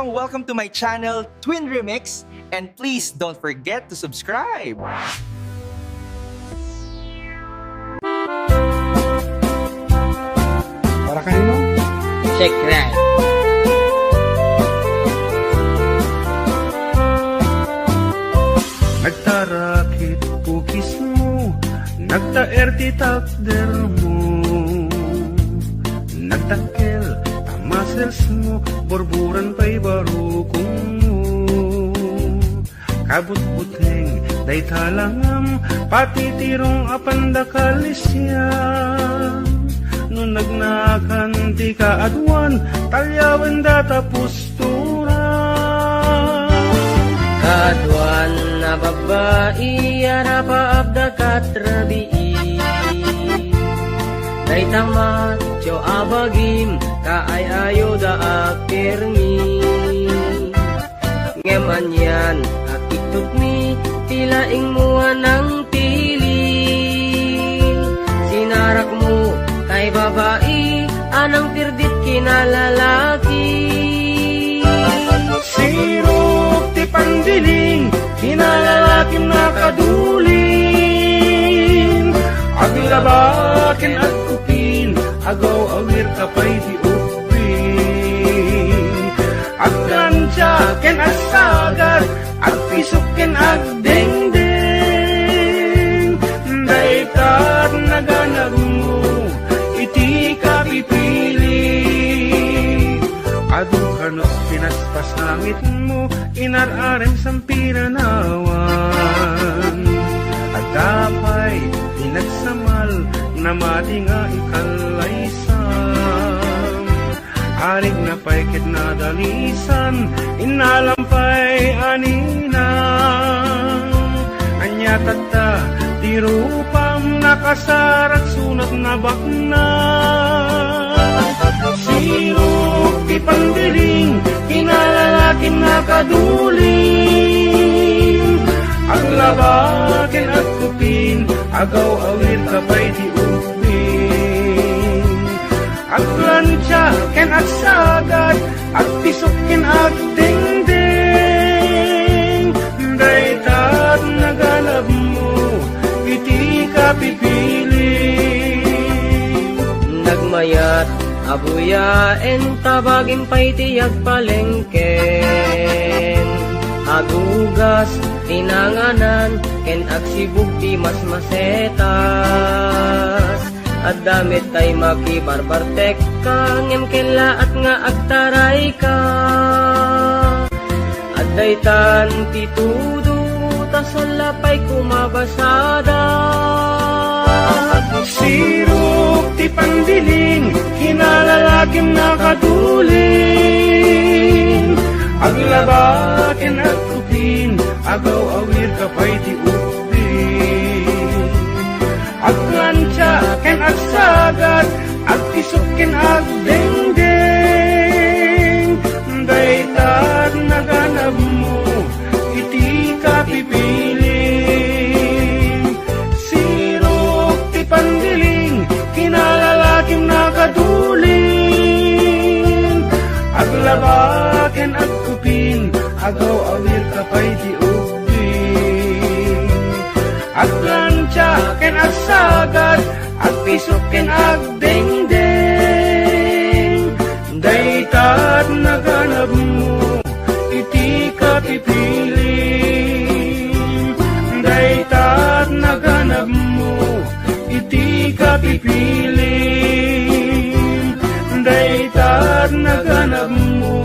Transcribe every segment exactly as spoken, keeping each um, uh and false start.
Welcome to my channel, Twin Remix, and please don't forget to subscribe. Para kanino? Check right. Nagtarakit kukismo, nagtaer ti takdermo. Nagdakkel ta musclesmo, burburan pay barukongmo. Kabutbuteng dayta langam, patitirong a pandakal isyan. No nagnakan ti kaaduan, talyawen data pusturan. Kaaduan a babbai a napaap da katrabii. Dayta macho a bagim, kaay-ayoda a kermi. Ngem anian a kittutmi ti laingmo a nangpili. Sinarakmo tay babai a nangpirdit kinalalaki. Sirok ti pandiling, kinalalakim nakaduling. Aglaba ken agkupin, agaw-awir ka pay ti ubing. Agplancha ken agsagad, agpisok ken agdengdeng. Dayta naganabmo iti kapipili. Adu kano pinaspasangitmo, inar-arem sampiranawan. Adda pay ti nagsamal, namati nga ikallaysam. Arigna pay ket nadalisan, innalam pay a ninang. Ania tatta ti rupam, nakasarak sunat nabaknang. Sirok ti pandiling, kinalalakim nakaduling. Aglaba ken agkupin, agaw-awir ka pay ti ubing. Agplancha ken agsagad, agpisok ken agdengdeng. Dayta naganabmo iti kapipili. Nagmayat a buyaen, ta bagim pay ti agpalengken. Agugas ti nanganan ken agsibug ti masmasetas. Adda met tay makibarbartekka, ngem kellaat nga agtarayka. Addaytan ti tudo, ta salla pay kumabasada. Sirok ti pandiling, kinalalakim nakaduling. Aglaba ken agkupin, agaw-awir ka pay ti ubing. Agplancha ken agsagad, agpisok ken agdengdeng. Dayta naganabmo iti kapipili. Sirok ti pandiling, kinalalakim nakaduling. Aglaba ken agkupin, agaw-awir ka pay ti ubing. Agplancha ken agsagad, agpisok ken agdengdeng. Dayta naganabmo iti kapipili. Dayta naganabmo iti kapipili. Dayta naganabmo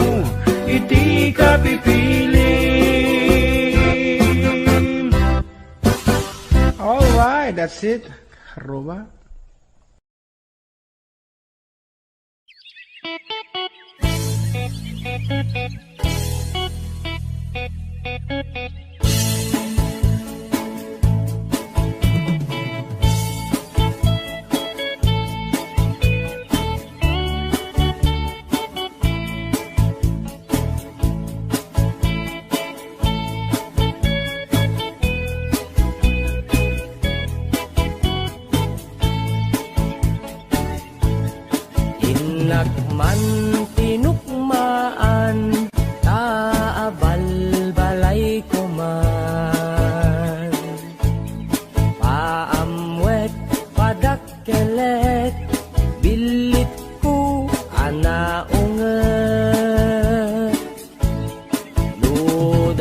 iti kapipili. All right, that's it. Aruba.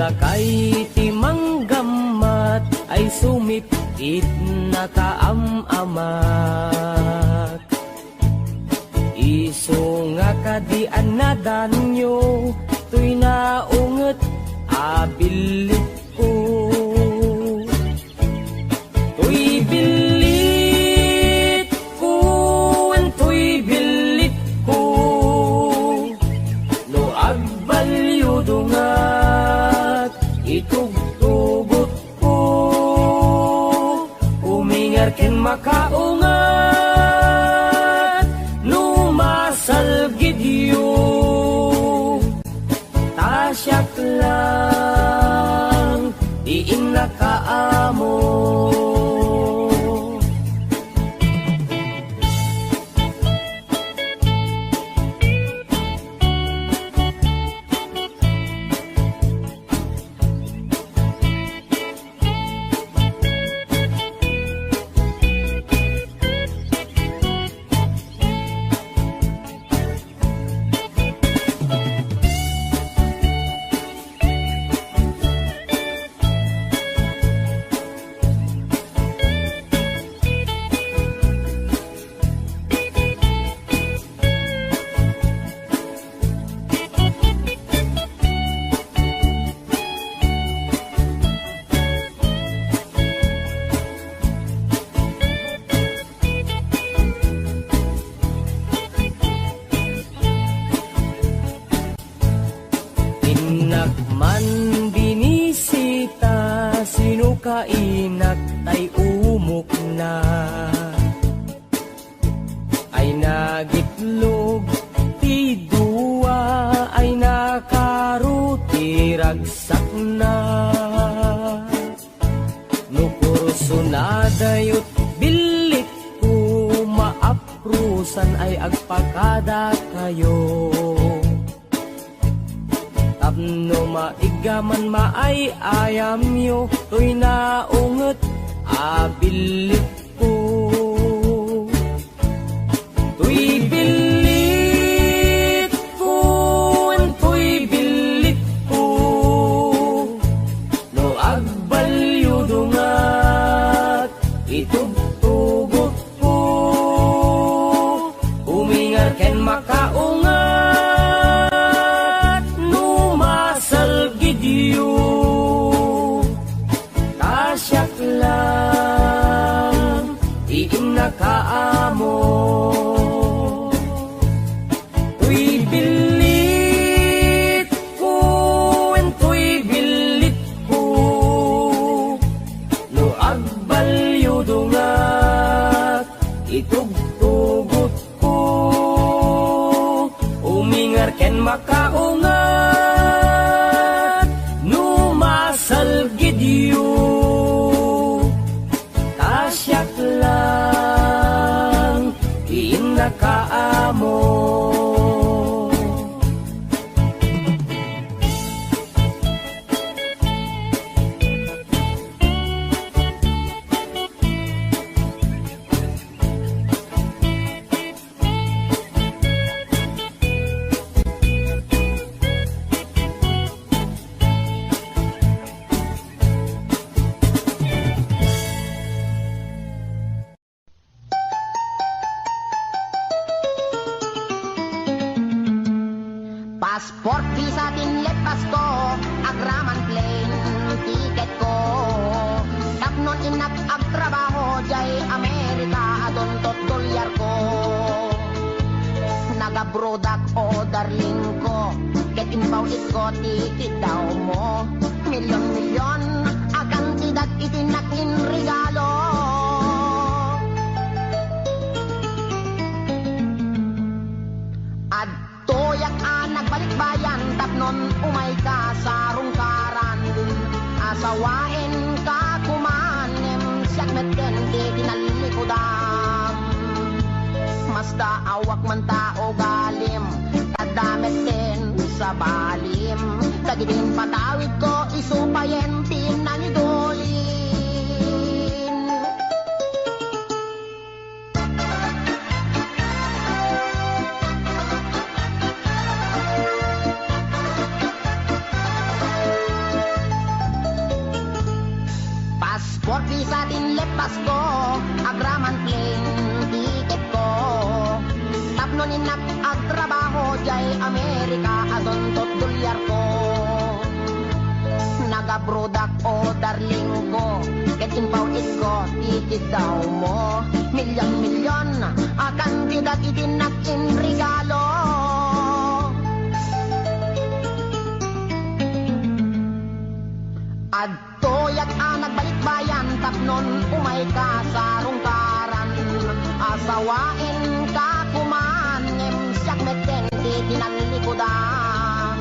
Kay ti manggammat ay sumipit nakaam-amak. Isu nga kadi a nadanyo, toy naunget a billit ko. Toy billit ko, wen toy billit ko. No agbalyudongat, itugtugot ko. Umingar ken makaungat, no masalgidyo. Ta siak lang ti innaka a amo. Innak man binisita, sino ka inak tay umukna? Ay nagitlog ti dua, ay nakaro ti ragsakna. No kursunadayot billit ko, maaprusan ay agpakadakayo. Tapno maiggaman maay-ayamyo, toy naunget a billit ko. Toy billit ko, wen toy billit ko. No agbalyudongat, itugtugot ko. Umingar ken makaungat, no masalgidyo. Ta siak lang ti innaka a amo. Toy billit ko, wen toy billit ko. No agbalyudongat, itugtugot ko. Umingar ken makaungat, no masalgidyo. Ta siak lang ti innaka a amo. Passport, visa, tinlepas ko, agraman plane ticket ko. Tapnon innak agtrabaho diay Amerika, adunto dolyar ko. Nagabrodak, o darling ko, ket imbaw-itko ti iddawmo. Milyon-milyon a kantidad iti innak inregalo. Adtoyak a nagbalikbayan tapnon umayka sa rungkaran. Asawaenka koma ngem siak metten ti tinallikudam. Masdaawak man ta ugalim, adda metten sabalim. Dagiti impatawidko, isu payen ti nangidulin. Impaw-itko ti kiddawmo, milyon-milyon a kantidad iti nag-inregalo. Adtoyak a nagbalikbayan tapnon umayka sa rungkaran. Asawaenka koman ngem siak metten ti kinallikudan.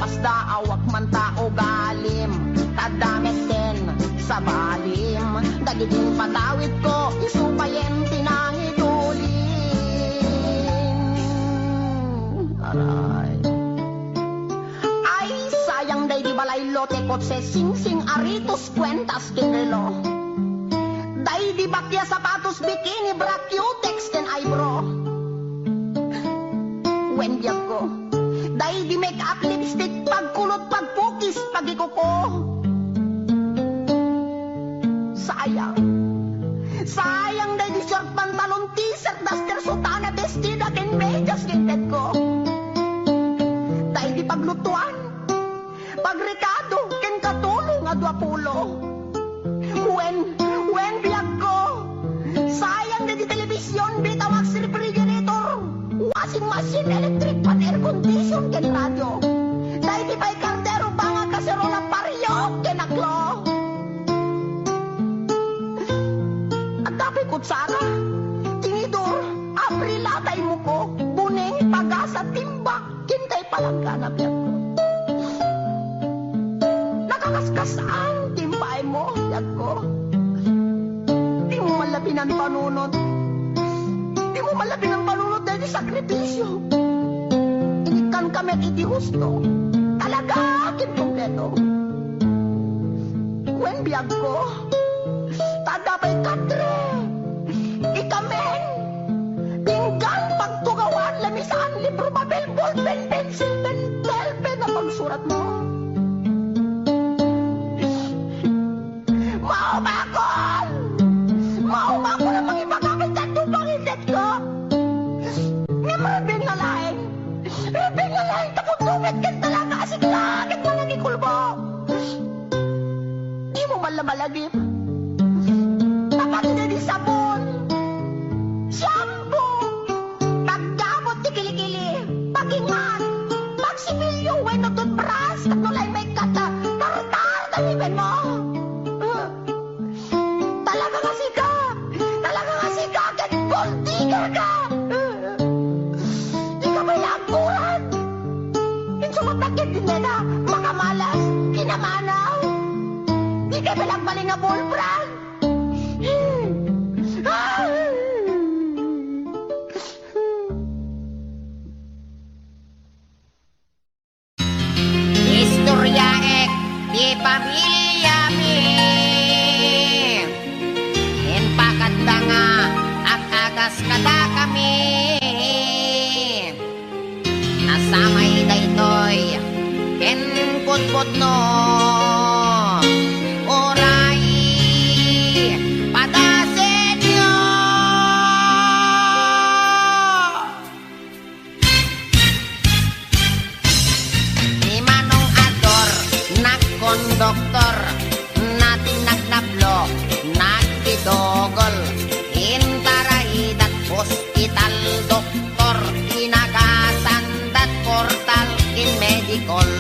Masdaawak man ta ugalim, ta adda metten sabalim. Dagiti patawidko, isu payen ti nangidulin. Aray. Ay, sayang daydi balay, lote, kotse, singsing, aritos, kuentas, ken relo. Daydi bakia, sapatos, bikini, bra, cutex, ken eyebrow. Wen biagko, daydi make-up, lipstick, pagkulot, pagpukis, pagikuko. Sayang. Sayang daydi short pantalon, t-shirt, duster, sutana, bestida, ken medias, ken petko. Daydi paglutuan, pagrekado, ken katulong a duapulo. Wen, wen, biagko. Sayang daydi television, Betamax, refrigerator, washing machine, electric fan, air condition, ken radio. Daydi pay kardero, banga, kaserola, pariok, ken aklo. Adda pay kutsara, tinidor, abrila, tay muko, buneng, pagasa, timbak, ken tay palanggana, biagko. Nakakaskas-an ti impaaymo, biagko. Dimo man la pinanpanunot. Dimo man la pinanpanunot daydi sakripisio. Inikkanka met iti husto. Talaga ken kompleto. Wen, biagko, ta adda pay katre, ikamen, pinggan, pagtugawan, lamisaan, libro, papel, ballpen, pensil, pentel, pen a pagsuratmo. Maumakon! Maumakon a mangibagak iti adu pangitedko. Ngem rubing nga laeng, rubing nga laeng, tapno met ken talaga a sika ket manangikulbo. Dimo man la malagip. Tapno daydi sabon, shampoo, pagdabot ti kilikili, pagingan, pagsipilyo wenno toothbrush, tapno laeng maikkat a tartar ti ngipenmo. Talaga nga sika! Talaga nga sika ket gold digger ka! Dika pay la agkuran! Insumatak ket dineda makamalas, kinamanaw! Dika pay la agbalin nga boyfriend! Istoryaek ti pamiliami. Impakadda nga ag-agas kadakami. Nasamay daytoy ken pudpudno. Uray, padasenyo. Ni Manong Ador, nagkonduktor, nating nagnablo, nagdidogol, intaray dat hospital doktor, inagasan dat portal in medical.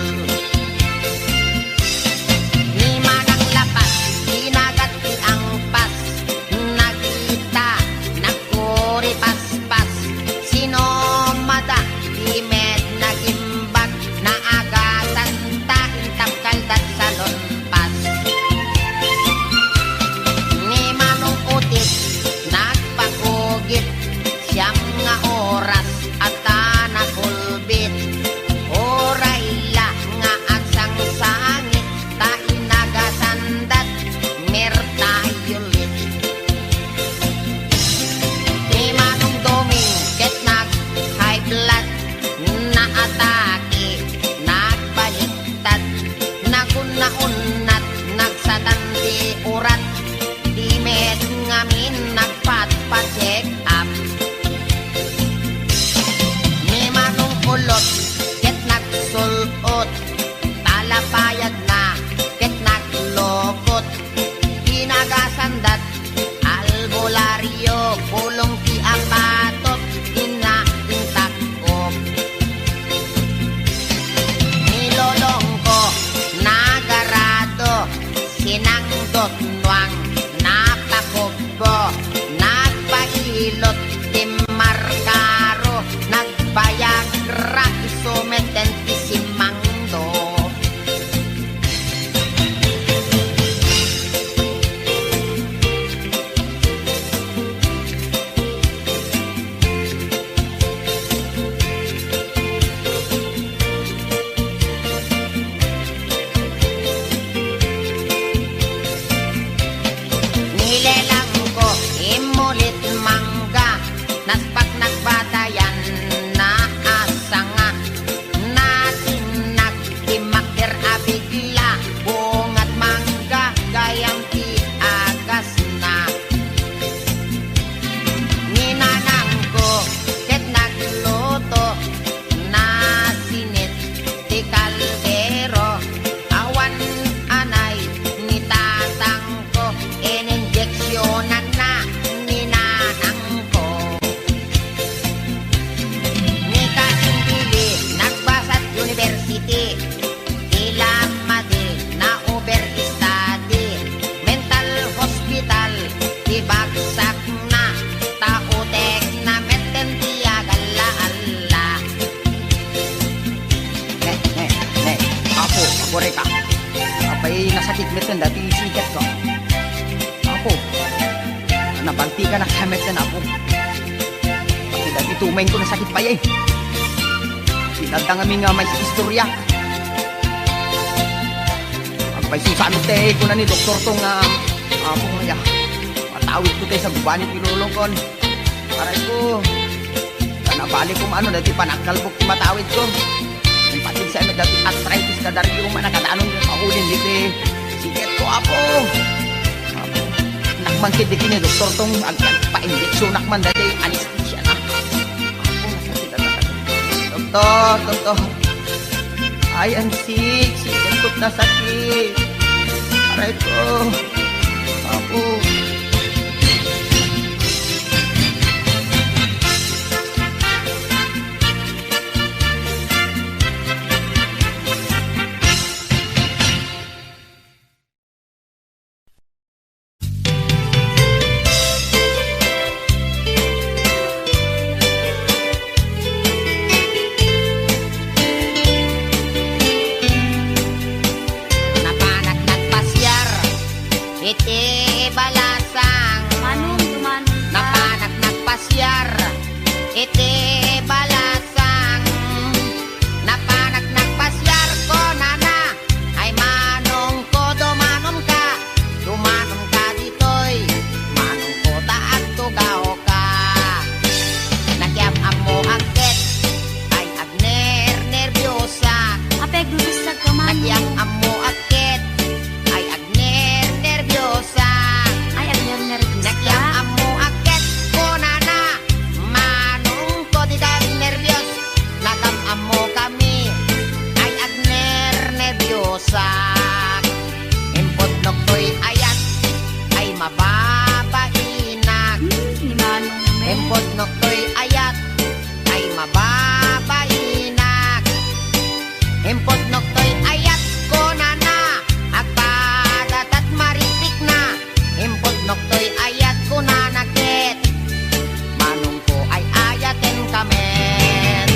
Ni Manang Lapas, inagat ti angpas, nagita, nagkuri paspas, sinumada, di met nagimbag, naagasan ta intapkal dat salon pas. Ni Manong Utit, nagpakugit, siam nga oras, adda nakulbit. Uray la nga agsangsangit, ta inagasan dat mertayulit. Ni Manong Doming ket nag-high blood, naatake, nagbaliktad, nagunnagunnat, nagsatan ti urat, di met ngamin nagpatpa-check up. Ni Manong Ulot ket nagsul-ot, talapayagna ket naglukot. Yo, pulong ti apatok, inna intakko. Ni lolongko, nagarado, sinangdot nuang, napakubbo, nagpailot ti markaro, nagbayagra, isu metten ti simangdo. Nilelangko, immulit mangga, naspak nagbatayan, naasanga, natinag, ti makder a bigla, bungat mangga, gayam ti agasna. Ni nanangko ket nagluto, nasinit ti kaldero, awan anay ni tatangko, ininjeksionanna ni nanangko. Ni Kasinbili, nagbasat university, ti lamadi, na-overstudy, mental hospital, ti bagsakna, ta utekna metten ti agalla-alla. Ne, ne, ne, apo, apo, reka. Apay nasakit metten dati siketko. Apo, nabalti ka na kami metten, apo. Pati dati tumengko nasakit pay, eh. Sinadda ngamin nga may istorya. Agpayso sa amin, te, kuna ni doktor to nga, apo, nga, matawid ko, te, sa gubanit ni lolongkon. Aray ko. Kana balik ko maano, dati panagkalbok ti matawid ko. Impatid sa amin, dati arthritis, kadariro man, nakadanon, kaulin, diti siketko, apo. Apo. Nakmangkit di kini doktor tong ag-, agpa-injeksionak man dati anesthesia na. Apo, nasakit, nasakit. Doktor, doktor. I am sick, siketko't nasakit. Aray ko. Apo. Napanak nagpasiar iti balasang. Manong duman ka. Napanak nagpasiar iti balasang. Napanak nagpasiar, kunana, ay manongko, dumanom ka, dumanom ka ditoy, manongko ta agtugaw ka. Nakiam-ammo agket, ay agnernerbiosa. Apay, agdudusak ka man. Nakiam-ammo agket, ay ner-, nerbios-, Nerbios-, Ay, agner-, nerbios ka? Nakiam-ammo agket kunana, manongko ti agnerbios. Nakam-ammo kami, ay agner-, nerbios-, Impudnok toy ayat, ay mababainak. Hmm, ni Manong Mel. Impudnok toy ayat, ay mababainak. Impudnok toy ayat, kunana, agpadatat marikpikna. Impudnok toy ayat, kunana ket, manongko ay ayaten ka met.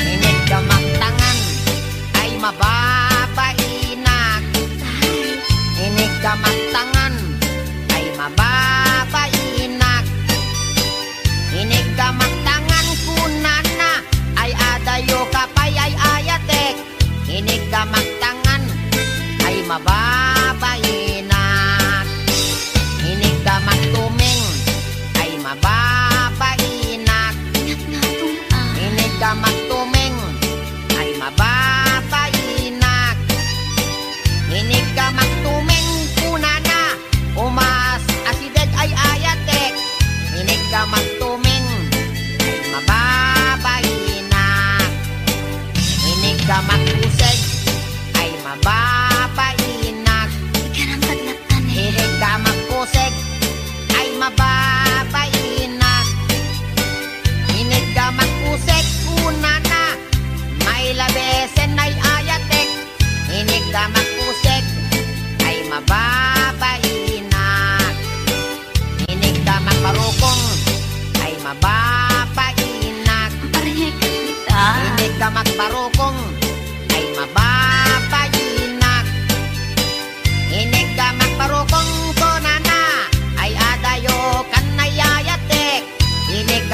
Iniggamak tangan ay mababainak. Iniggamak tangan ay mababainak. Iniggamak tangan kunana ay adayo ka pay ay ayatek. Iniggamak tangan ay mababainak. Iniggamak tumeng ay mababainak. Iniggamak tumeng ay mababainak.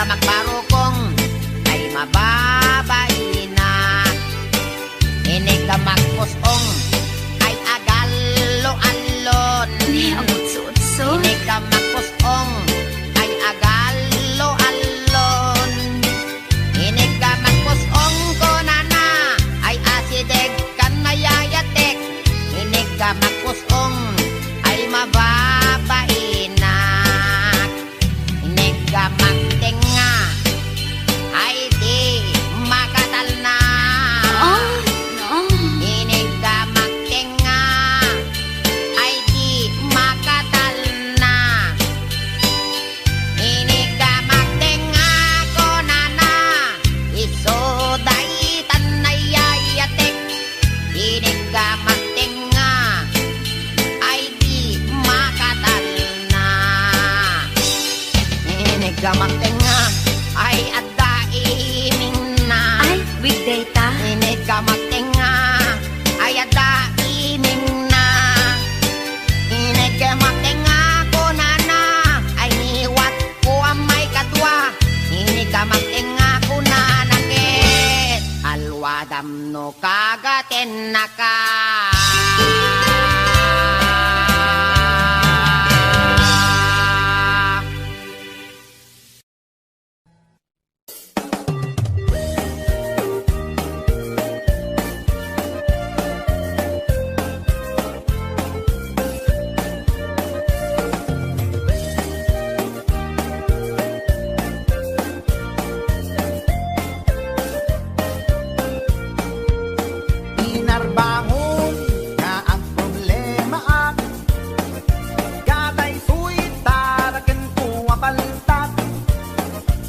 Magbarukong ay mababainak. Inigga magpus-ong ay agallo-allon. Ni, agutso-utso. Inigga magpus-ong ay agallo-allon. Inigga magpus-ong kunana ay asideg ken nayayatek. Inigga magpus-ong ay mababainak. Inigga magtengnga ay di makatalna. Oh, no. Inigga magtengnga ay di makatalna. Inigga magtengnga kunana, isu daytan nayayatek. Inigga magtengnga ay di makatalna. Inigga magtengnga ay adda imingna. Ay, with data? Inigga magtengnga ay adda imingna. Inigga magtengnga kunana ay niwat ko a maikadua. Inigga magtengnga kunana ket alwadam no kagatennaka. Pinarbangon nga agproblemaak, kadaytoy tarakenko a paltat.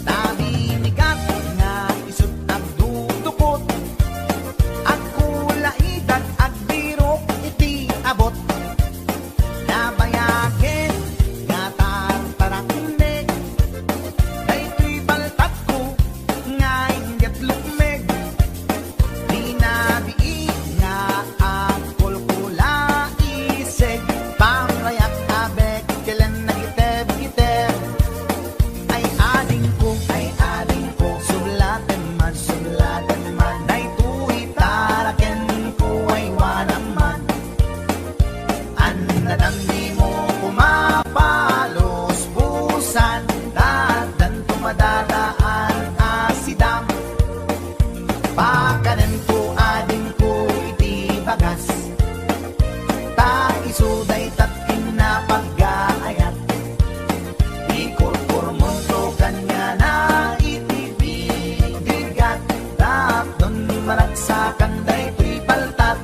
Nabinigat nga isut' agdudukot, agkulaidag agbirok iti abot. Nabayagen nga tartaraknek, daytoy paltatko nga inggit lukmeg. Rinabii nga agkulkulaiseg, pamrayak a bekkelen nagitebgiteb. Ay adingko, ay adingko, sublatem man, sublatem man, daytoy tarakenko ay wanam man. Annadam dimo koma paluspusan, ta addanto madadaan a sidam. Pakanenko adingko iti bagas, ta isu daytat inna paggaayat. Ikurkurmonto kaniana iti bigat, tapno managsakan daytoy paltat.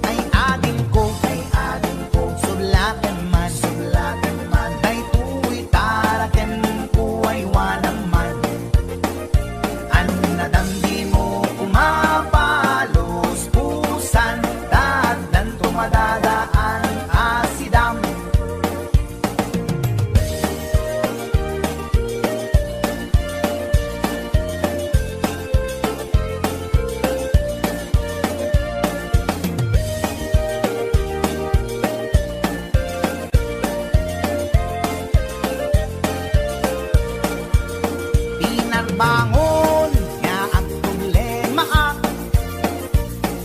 Ay adingko, ay adingko, sublatem man, sublatem man, daytoy tarakenko ay wanam man. Annadam dimo koma paluspusan, ta addanto madadaan a sidam. Pinarbangon nga agproblemaak,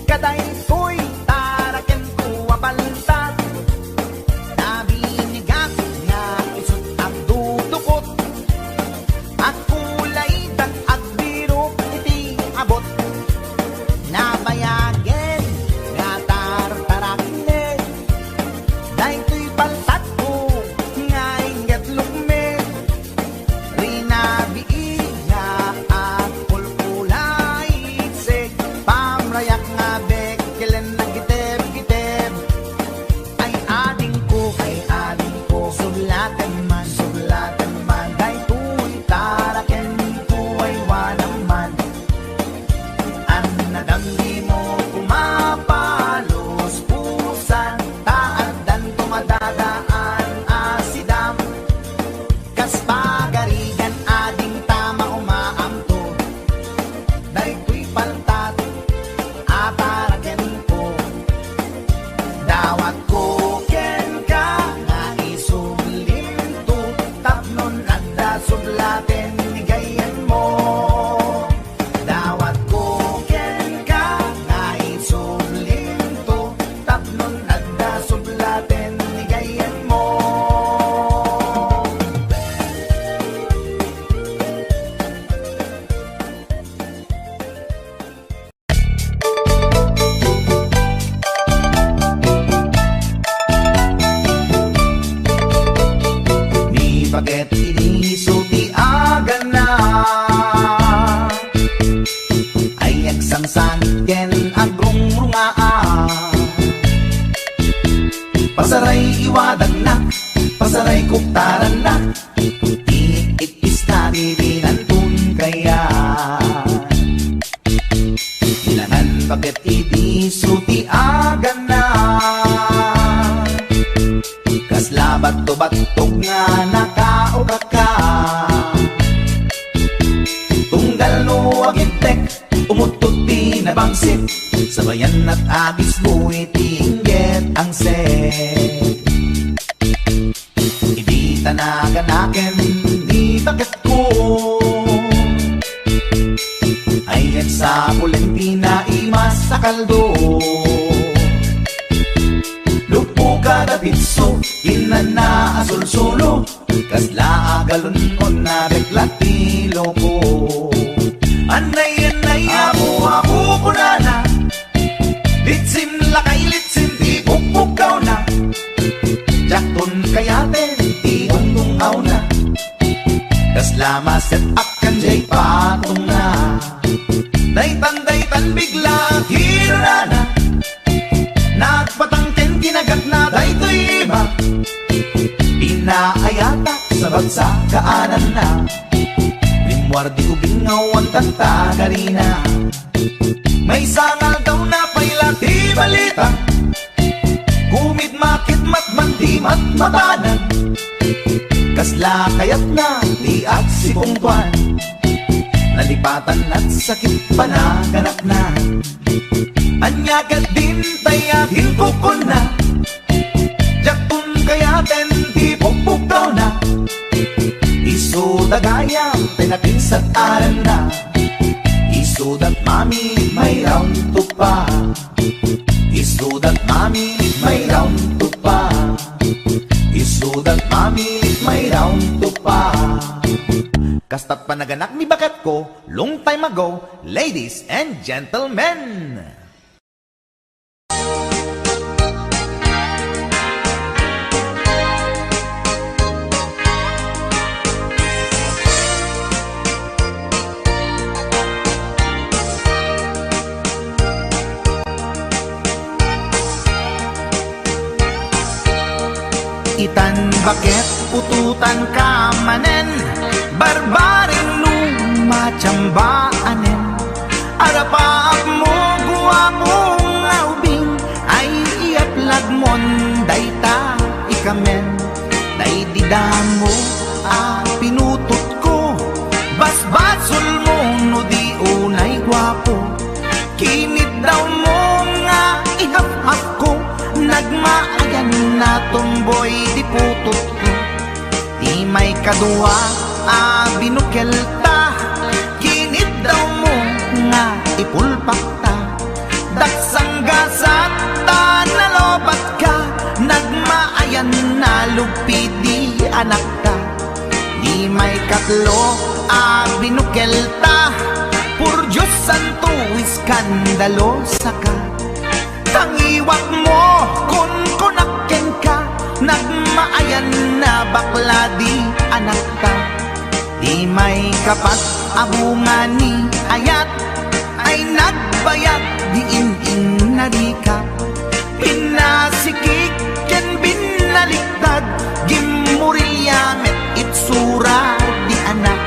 kadaytoy tarakenko a paltat. Nabinigat nga isut' agdudukot, agkulaidag agbirok iti abot. Nabayagen nga tartaraknek, daytoy paltatko nga inggit lukmeg. Rinabii nga agkulkulaiseg, pamrayak nga bekkelen nagitebgiteb. Ay adingko, ay adingko, sublatem man, sublatem man, daytoy tarakenko ay wanam man. Annadam dimo koma paluspusan, ta addanto madadaan a sidam. Kas pagarigan adingta maumaamto, daytoy paltat a tarakenko. Dawatko kenka nga isublinto, tapno adda sublaten Sangit ken agrungrungaak. Pasaray iwadagnak, pasaray kuktarannak. Iit-iska ti binanton kayat. Ilangan paket idi su ti agana. Kasla batto-battog nga nakaukaka. Tunggal no agibtek, umuttot ti nabangsit. Sabayan at agisbo iti inggit angset. Idi ta naganaken ni baketko, ay agsapulen ti naimas a kaldo. Luppo kada pitso, kinana a sulsulo, kasla a galon-on a bekla ti loko. Anay, anay, apo, apo, kunana. Litsin lakay, litsin ti pukpukawna. Diakton kayaten ti dungdung-awna. Kasla maset-ak kan jay patongna. Daytan, daytan bigla ti runana. Nagpatang ken kinagatna daytoy iba. Pinaayatak sa bagsa kaananna. Rimmuar di ubing nga awan tagtagarina. Maysa nga aldaw napay la ti balita. Kumidmakidmat man ti matmatanan. Kasla kayatna ti agsipungtoan. Nalipatan at sakit panaganakna. Ania ket dintay a kinkukunna. Diakton kayaten ti pukpukawna. Isu da gayam ti napinsat aranna. Isudat mami may round two pa. Isudat mami may round two pa. Isudat mami may round two pa. Kasta't panaganak ni baketko, long time ago, ladies and gentlemen. Itan baket, utotanka manen, barbareng no matiambaanen. Arapaapmo, guapo nga ubing, ay iapladmon dayta ikamen. Daydi damo a pinutotko, basbasolmo no di unay guapo. Kiniddawmo nga ihafhafko, nagmaayan a tomboy ti putotko. Ti maikadua a binukelta, kiniddawmo nga ipulpakta. Daksanggasat ta nalobatka, nagmaayan a lugpi ti anakta. Ti maikatlo a binukelta, por Dios santo, iskandalosaka. Tangiwatmo, kunkunak kenka, nagmaayan a bakla ti anakta. Ti maikapat a bunga ni ayat, ay nagbayag ti in-inna dika. Pinnasikig ken binnaliktad, gimmurilya met itsura ti anak.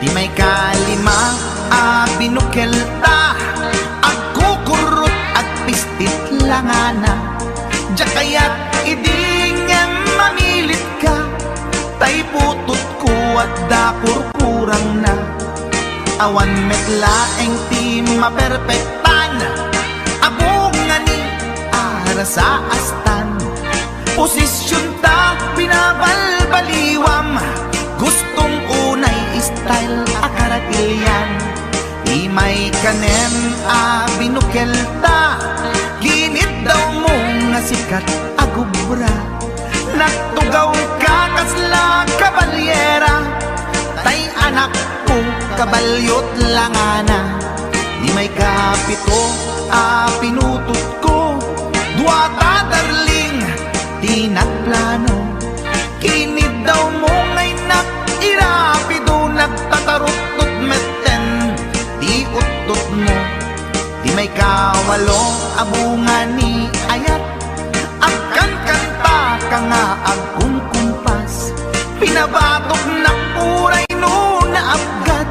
Ti maikalima a binukelta, agkukurrot, agpistit langana. Diak kayat idi ngem mamilitka, tay putotko adda kurkurangna. Awan met laeng ti maperpektan, a bunga ni arasaastan. Posisionta binabalbaliwam, gustong unay style a karatilian. Ti maikanem a binukelta, kiniddawmo nga sikat a gubra. Nagtugawka kasla kabalyera, Kabalyot langana, ni may kapito a pinutotko, dua ta darling ti nagplano. Kinidawmo nga innak irapido, nagtataruttot metten ti uttotmo. Di may kawalo a bunga ni ayat, agkankanta ka nga agkumkumpas. Pinabatok na uray no naabgad,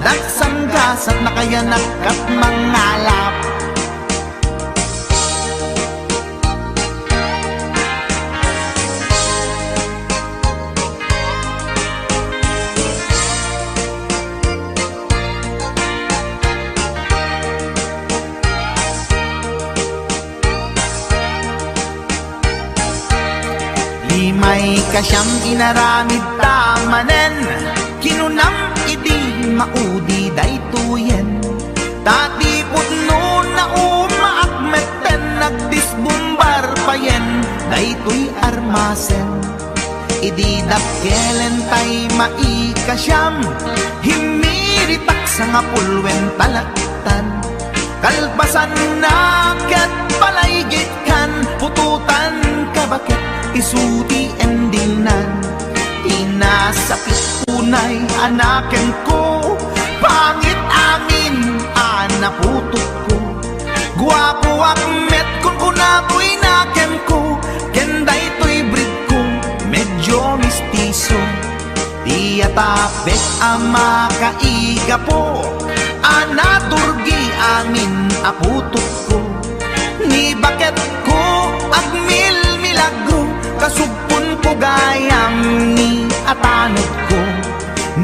nagsanggasat na kayanak kat mangalap. Limay kasiam inaramid ta manen, kinunam idi maudi daytoyen. Ta ti pudno na umaak metten, nagdisbumbar payen daytoy armasen. Idi dakkelentay maikasiam, himmiritak sangapulwen talaktan. Kalpasanna ket palaygitkan, putotan ka baket isu ti endingnan. Ti nasakit unay a nakemko, pangit amin a naputotko. Guapoak met, kunkunatoy nakemko, ken daytoy breedko, medyo mistiso. Ti atapek a makaigapo, a naturgi amin a putotko. Ni baketko agmilmilagro, kasugponko gayam ni atanodko.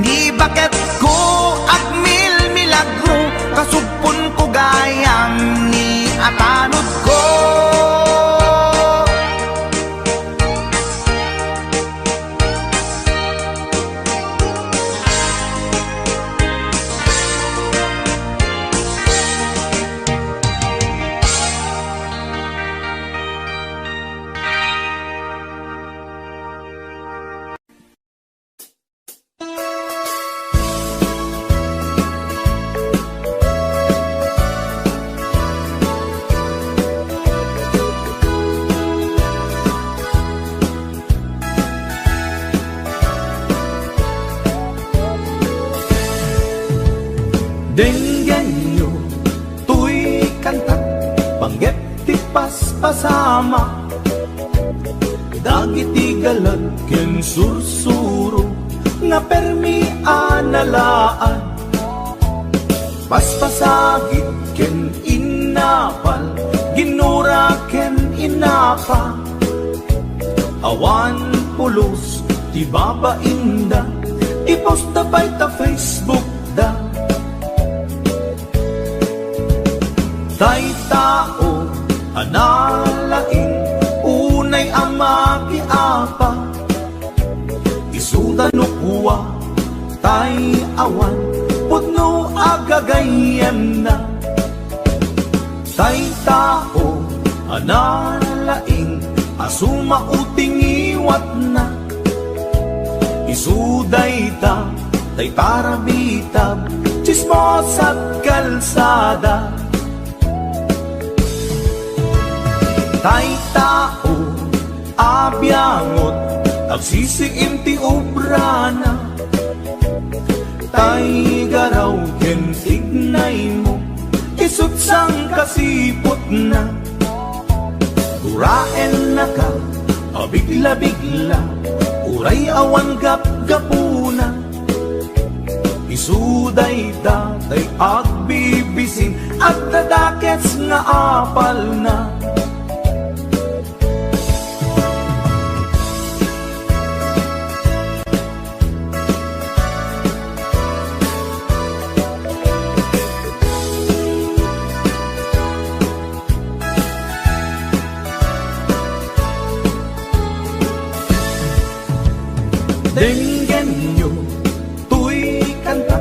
Ni baketko agmilmilagro, kasugponko gayam ni atanodko. Denggenyo toy kantak, panggep ti paspasama. Dagiti galag ken sursuro nga permi a nalaad. Paspasagid ken innapal, ginura ken innapa. Awan pulos ti babainda, i-post da pay ta Facebook da. Tay tao a nalaing, unay a makiapa, isuda no kua, tay awan pudno a gagayyemna. Tay tao a nalaing a sumao ti ngiwatna. Isu dayta, tay tarabitab, tsismosat kalsada. Tay tao a biangot, agsisiim ti obrana. Tay garaw ken tignaymo, isut' sangkasiputna. Guraennaka a bigla-bigla, uray awan gapgapuna. Isu dayta tay agbibisin, agdadakes nga apalna. Denggenyo toy kanta,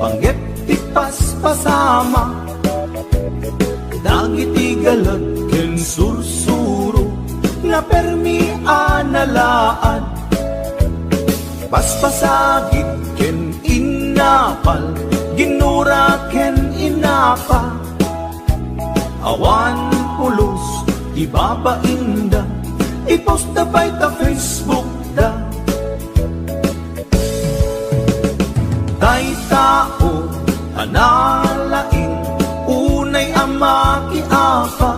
panggep ti paspasama. Dagiti galag ken sursuro nga permi a nalaad. Paspasagid ken in- Napal, ginura ken inapa. Awan pulos ti babainda, i-posta pay ta Facebook da. Dayta o a nalaing, unay a makiapa.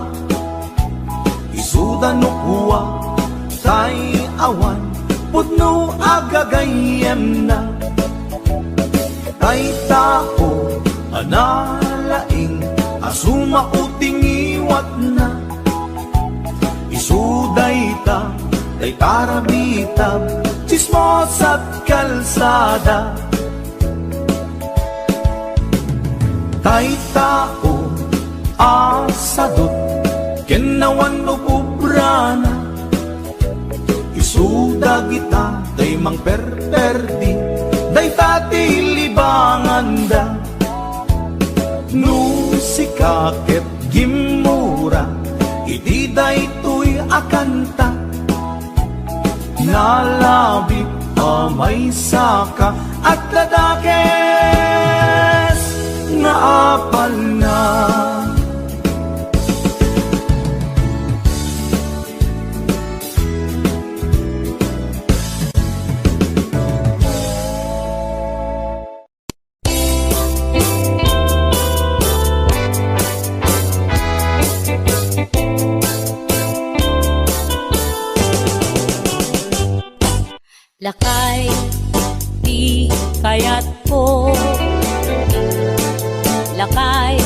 Isuda no kua, tay awan pudno a gagayyemna. Tay tao a nalaing a sumao ti ngiwatna. Isu dayta, tay tarabitab, tsismosat kalsada. Tay tao a sadut ken awan no pubrana. Isu dagita tay mangperperdi, dayta ti libanganda. No sika ket gimmura iti daytoy a kanta, nalabit a maysaka, adda dakes nga apalna. Lakay ti kayatko, lakay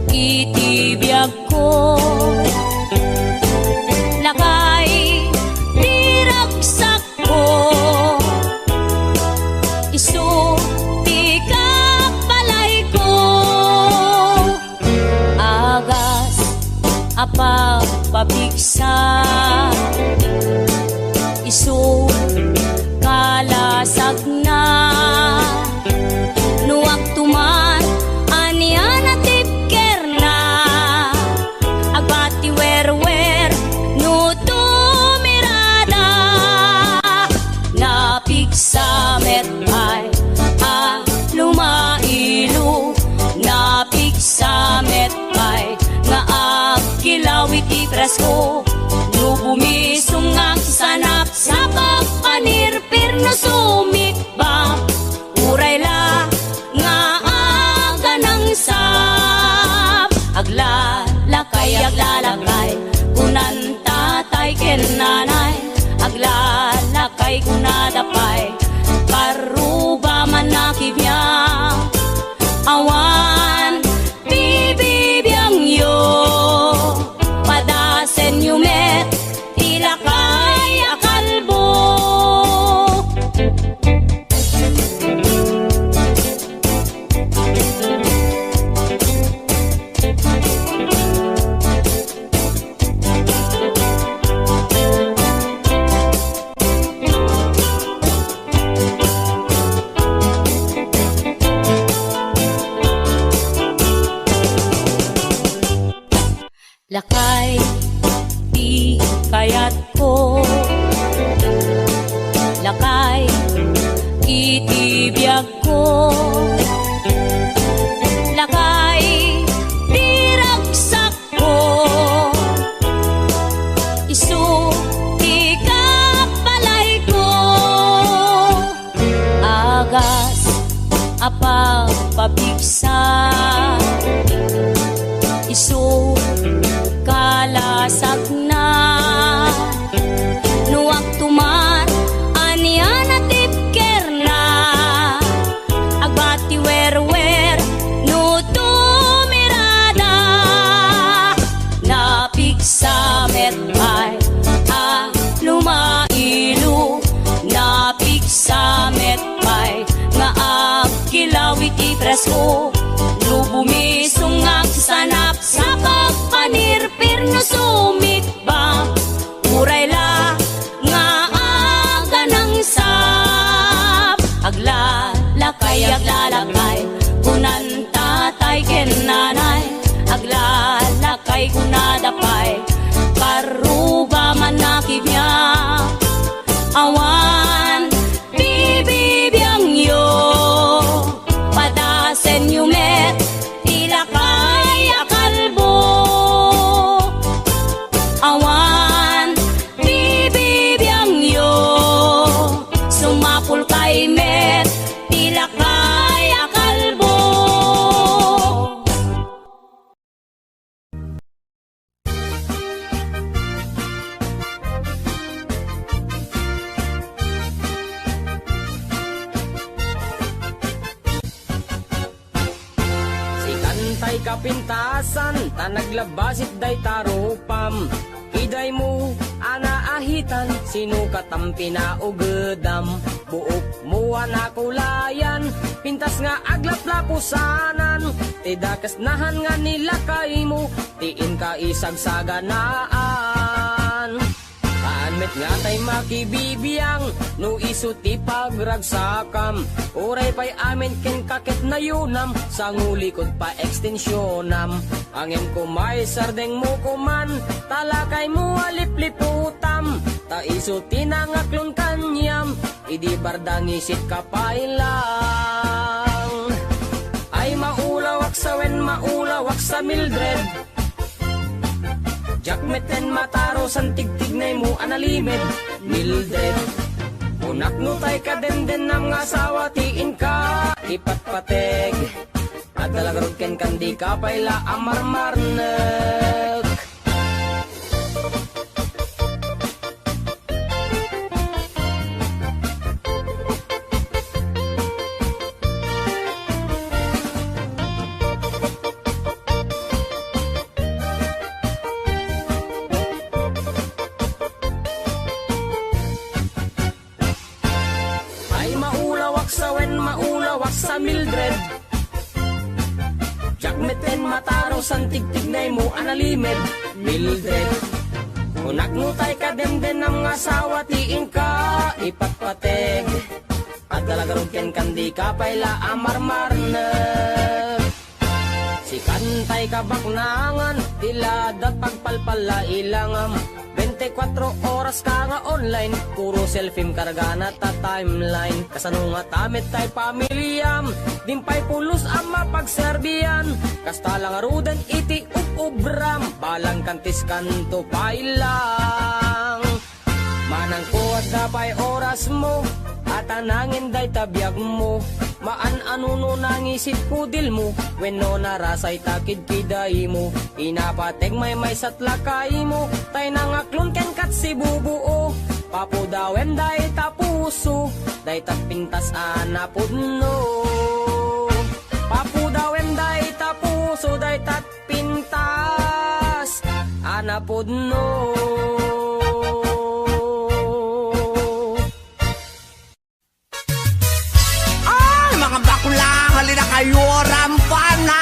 iti biagko, lakay ti ragsakko, isu ti kabalayko. Agas a pagpapigsa, isu kalasagna. No agtuman, ania natibkerna? Agbati werwer no tumirada. Napigsa met pay a lumailo, napigsa met pay nga agkilaw iti presko. No bumisong nga agsanap, sapag panirpir no sumikbap, uray la nga aganangsap. Aglalakay, aglalakay, kunan tatay ken nanay. Aglalakay kunada pay, parruba man a kibiang. Awan ti bibiangyo, padasenyo met ti lakay a kalbo. Lakay ti kayatko, lakay iti biagko, lakay ti ragsakko, isu ti kabalayko. Agas a pagpapigsa, isu kalasagna. No agtuman, ania natibkerna? Agbati werwer no tumirada. Napigsa met pay a lumailo, napigsa met pay nga agkilaw iti presko. No bumisong nga agsanap, sapag panirpir no sumikbap, uray la nga aganangsap. Aglalakay, aglalakay, kunan tatay ken nanay. Aglalakay kunada pay, parruba man a kibiang. Awan ti bibiangyo, Kapintasan, ta naglabasit dayta rupam. Idaymo a naahitan, sino katam pinaugedam? Buokmo a nakulayan, pintas nga aglaplapusanan. Ti dakes nahan nga nilakaymo, ti inka isagsaganaan. Haan met nga tay makibibiang no isu ti pagragsakam. Uray pay amin ken kaket nayunam, sangulikod pa ekstensionam. Ngem koma isardengmo koman, ta lakaymo a lipliputam. Ta isu ti nangaklon kaniam, idi bardangisit ka pay lang. Ay maulawak sa wen, maulawak sa Mildred. Diak metten matarusan tigtignaymo a nalimed, Mildred. Kunak no tay kadendennam nga asawa ti inka ipatpateg. Adda la garud kenka, dika pay la a marmarnek. Ay maulawak sa wen, maulawak sa Mildred. Diak metten matarusan tigtignaymo a nalimed, Mildred. Kunak no tay kadendennam nga asawa ti inka ipatpateg. Adda la garud kenka, dika pay la a marmarnek. Sikan tay kabaknangan, ti ladat pagpalpalla ilangam. Bente kuatro oras ka nga online, puro selfiem kargana ta timeline. Kasano ngata met tay pamiliam, din pay pulos a mapagserbian. Kasta la ngaruden iti ub-ubram, balang kantis kanto pay lang. Manangko, adda pay orasmo, a tanangen dayta biagmo. Maan a nuno nangisit kudilmo, wenno narasay ta kidkidaymo. Inapateg maymaysat lakaymo, tay nangaklon kenkat sibubuo. Papudawem dayta puso, dayta pintas a napudno. Papudawem dayta puso, dayta pintas a napudno. Ay, mga bakla, halina kayo, rampana!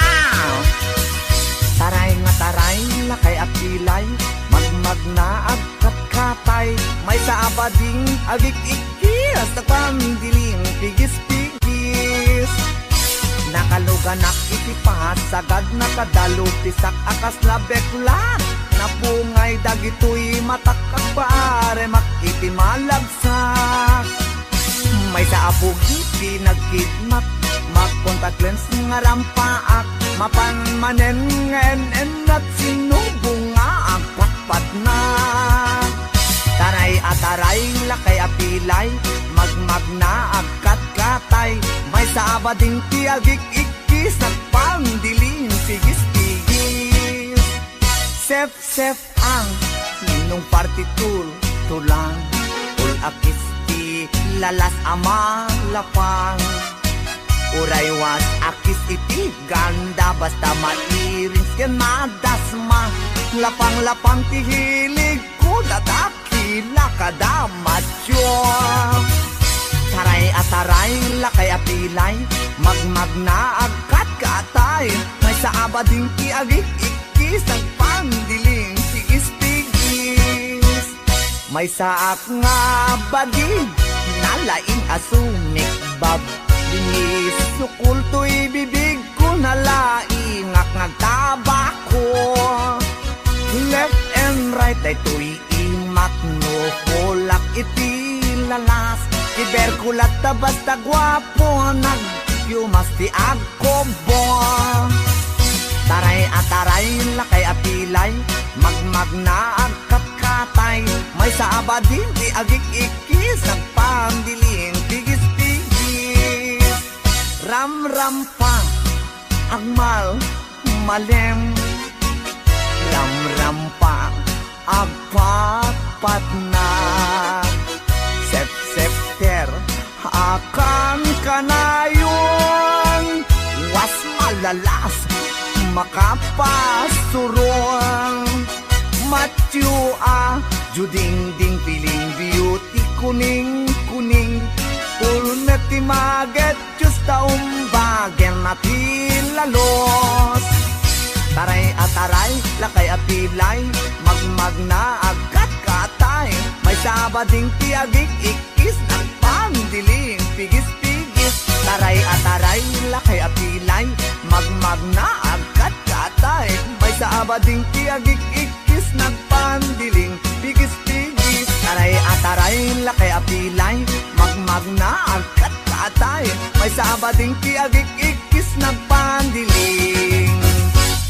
Taray nga taray, lakay a pilay, magmagna, agkatkatay, maysa a bading, agik-ikkis, nagpandiling, pigis-pigis. Nakaluganak iti pasagad, nakadalupisak a kasla bekla. Napungay dagitoy matak, agparemak iti malagsak. Maysa a bugi ti nagkidmat, mag-contact lens nga rampaak. Mapan manen nga en-ennat, sinubo nga agpatpatna. Taray a taray, lakay a pilay, magmagna, agkatkatay. Maysa a bading ti agik-ikkis, nagpandiling, pigis-pigis. Sef-sef ang ninong party tool, tulang, ul-akis ti lalas a malapang. Uray was-akis iti ganda, basta mairing ken madasma. Lapang-lapang ti hilig ko, dadak kila kada matyo. Taray a taray, lakay a pilay, magmagna, agkatkatay. Maysa a bading ti agik-ikkis, nagpandiling, pigis-pigis. Maysaak nga bading, nalaing a sumikbab. Biniis, sukul toy bibig ko, nalaingak nga agtabako. Left and right, daytoy imak no kulak iti lalas. Ti berkulat ta basta guapo, nagyumas ti agkobo. Taray a taray, lakay a pilay, magmagna, agkatkatay. Maysa a bading ti agik-ikkis, nagpandiling, pigis-pigis. Ramrampa, agmal, malem. Ramrampa, agpatpatna. Sepsepter, akan kanayon. Was malalas, Makapasurong matyo a judingding, piling beauty kuning-kuning, pulmet ti maget, Diyos ta umbagen a ti lalos. Taray a taray, lakay a pilay, magmagna agkatkatay, maysa a bading ti agik-ikkis, nagpandiling pigis-pigis. Taray a taray, lakay a pilay, magmagna agkatkatay, maysa a bading ti agik-ikkis, nagpandiling pigis-pigis. Taray a taray, lakay a pilay, magmagna agkatkatay, maysa a bading ti agik-ikkis, nagpandiling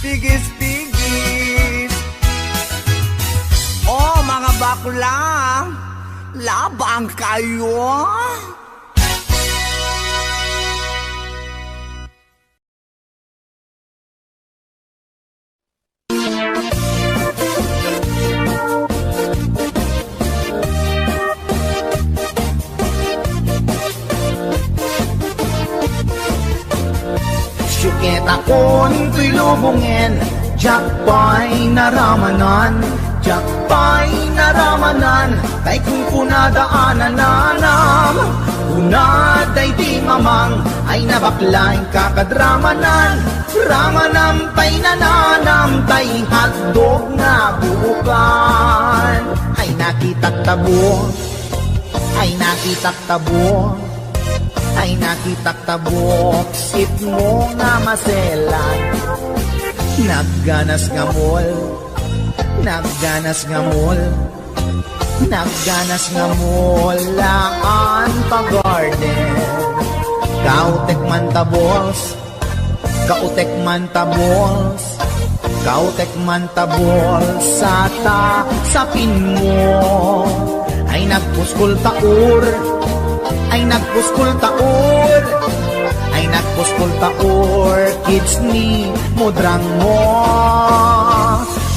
pigis-pigis. Oh, mga bakla, labang kayo. Siuketakon toy lubongen, diak pay naramanan, diak pay naramanan, tay kunkunada a nananam. Kuna daydi mamang, ay nabakla inka kad ramanan. Ramanam tay nananam, tay hotdog nga buokan. Ay nakitak tabo, ay nakitak tabo, ay nakitak tabo, sipmo nga maselan. Nagganas nga mall, nagganas nga mall, nagganas nga mall, haan pa garden. Kautek man ta balls, kautek man ta balls, kautek man ta balls, sata sapinmo. Ay nagpuskol ta or, ay nagpuskol ta or, ay nagpuskol ta orchids ni mudrang mo.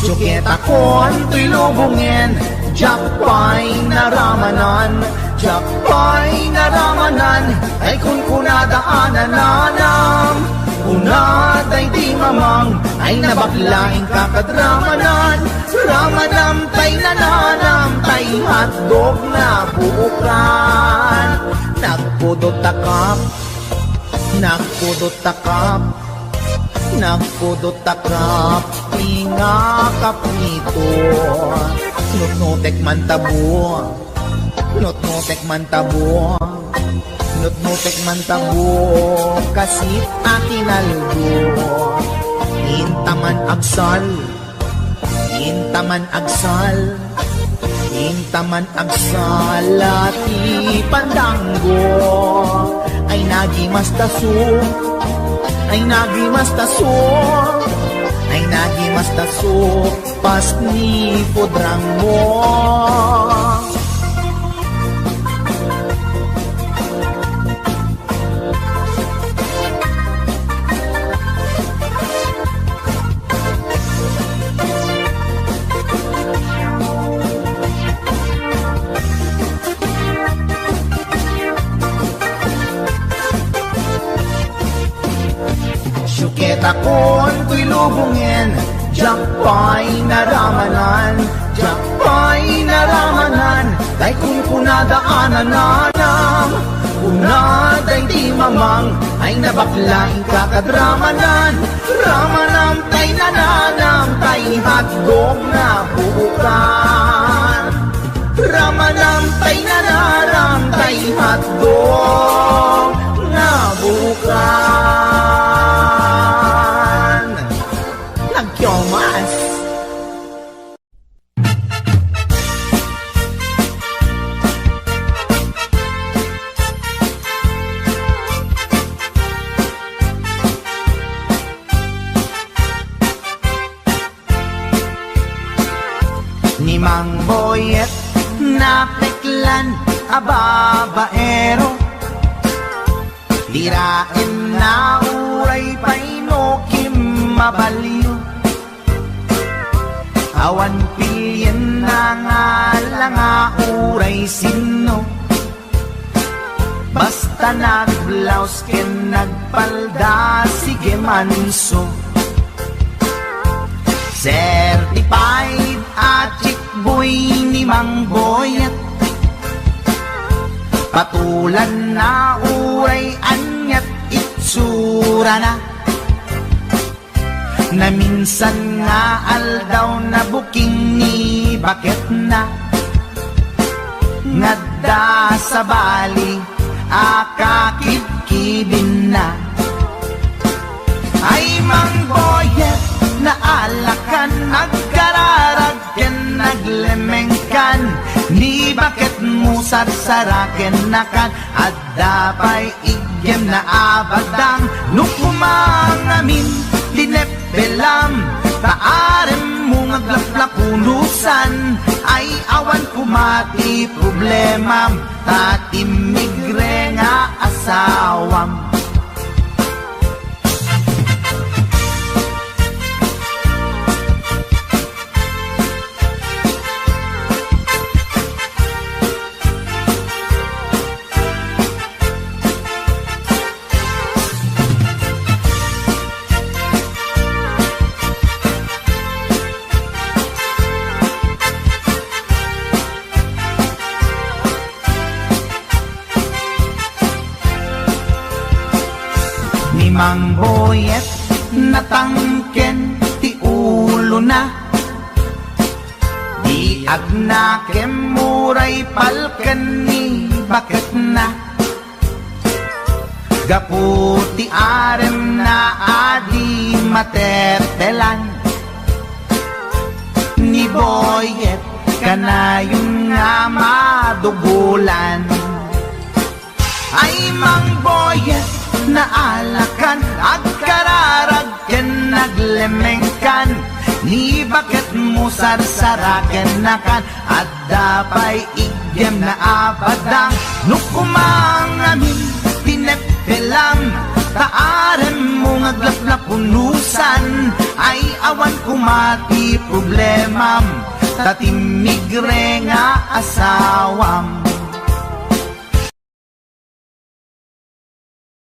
Siuketakon toy lubongen, diak pay naramanan, diak pay naramanan, ay kunkunada a nananam. Kuna daydi mamang, ay nabakla inka kad ramanan. Ramanam tay nananam, tay hotdog nga buokan. Nagpudot ta kap, nagpudot ta kap, nagpudot ta kap, inga kaprito. Nutnutek man tabo, nutnutek man tabo, nutnutek man tabo, kasit a kinaldo. Inta man agsal, inta man agsal, inta man agsal a ti pandanggo. Ay nagimas taso, ay nagimas taso, ay nagimas taso, pas ni pudrang mo. Siuketakon toy lubongen, diak pay naramanan, diak pay naramanan, tay kunkunada a nananam. Kuna daydi mamang, ay nabakla inka kad ramanan. Ramanam tay nananam, tay hotdog nga buokan. Ramanam tay nananam, tay hotdog nga buokan. Nagkiomas. Ni Mang Boyet, napeklan a babaero, diraenna uray pay no kimmabalio. Awan pilienna nga langa uray sinno. Basta nagblaus ken nagpalda, sige manso. Certified a chickboy ni Mang Boyet. Patulanna uray aniat itsurana. Naminsan nga aldaw, nabuking ni baketna. Ngadda sabali a kakibkibinna. Ay, Mang Boyet, naalakan, agkararag ken naglemengkan. Ni baketmo sarsarakennakan, adda pay iggem na abadang. No koma ngamin ti neppelam, ta aremmo nga aglaplapunusan. Ay, awan koma ti problemam, ta timmigre nga asawam. Ni Mang Boyet, natangken ti ulona. Di agnakem uray palken ni baketna. Gapu ti aremna a di matepelan. Ni Boyet, kanayon nga madugulan. Ay, Mang Boyet, naalakan, agkararag ken naglemengkan. Ni baketmo sarsarakennakan, adda pay iggem na abadang. No koma ngamin ti neppelam, ta aremmo nga aglaplapunusan. Ay, awan koma ti problemam, ta timmigre nga asawam.